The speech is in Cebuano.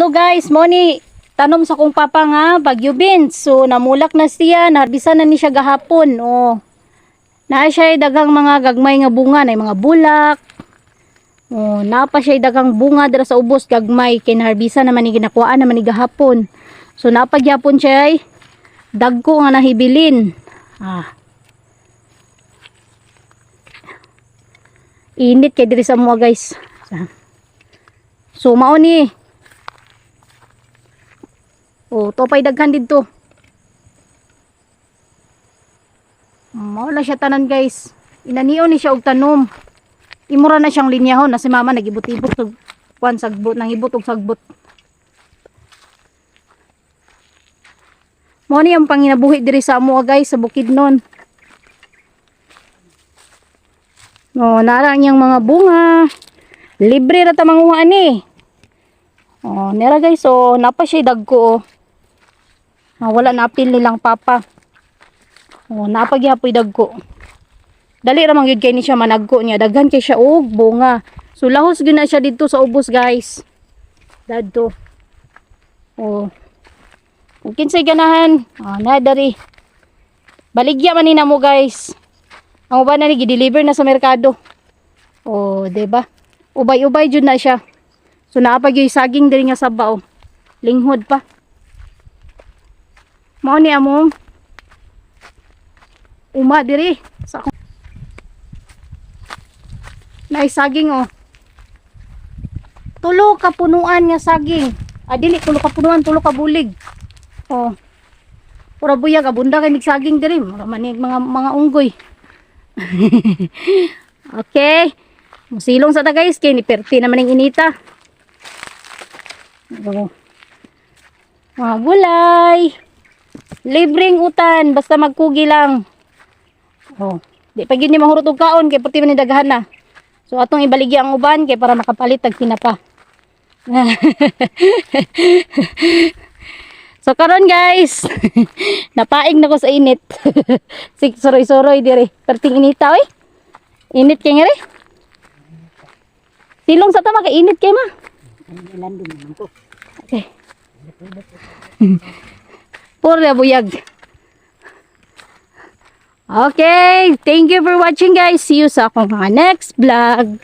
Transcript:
So guys, mo ni tanom sa kong papa nga Baguio beans. So namulak na siya, naharbisa na ni siya gahapon. Oh. Naa siya daghang mga gagmay nga bunga, na mga bulak. Oh, naa pa siya daghang bunga dira sa ubos, gagmay kay naharbisa naman ni, ginakuhaan naman ni gahapon. So naa pa gyapon siya ay dagko nga nahibilin. Ah. Init kay diri sa mua, guys. So mao ni. Oh, topay daghan didto. Mao na siya tanan, guys. Inanion ni siya og tanom. Imura na siyang linyahon na si mama nagibot-ibot og kuan sagbot, nangibot og sagbot. Mao ni ang panginabuhi diri sa amo, guys, sa Bukidnon. No, nara ang iyang mga bunga. Libre ra ta manguha ani. Oh, nera guys, so napa siya dagko oh. Ah, wala na apil nilang papa. Oh, napa gyapoy dagko. Dali ra man gyud kay ni siya managko niya. Daghan kay siya og bunga. So lahos gyud na siya didto sa ubos, guys. Dadto. Oh. Kung kinsay ganahan, ah, na dari. Baligya man ni namo, guys. Ang uban na ni gi-deliver na sa merkado. Oh, 'di ba? Ubay-ubay jud na siya. So naa pa gyud saging diri nga saba oh. Linghod pa. Mao ni among uma diri sa akong naay saging oh. Tulo ka punuan nga saging. Ah, dili tulo ka punuan, tulo ka bulig. Oh. Pura buyag, abunda kay mig saging diri. Mura man ni mga unggoy. Okay. Musilong sa ta, guys, kay ni perti naman ning inita. Oh. Mga gulay. Libreng utan basta magkugi lang. Oh, di pa gyud ni mahurot og kaon kay perti man ni daghan na. So atong ibaligya ang uban kay para makapalit tag tinapa. So karon, guys, napaig na ko sa init. Sig suroy-suroy diri. Perting inita oy. Init kay ngari. Silong sa ta, kay init kay ma. Ilan din naman ko. Okay. Puro buyag. Okay, thank you for watching, guys. See you sa akong mga next vlog.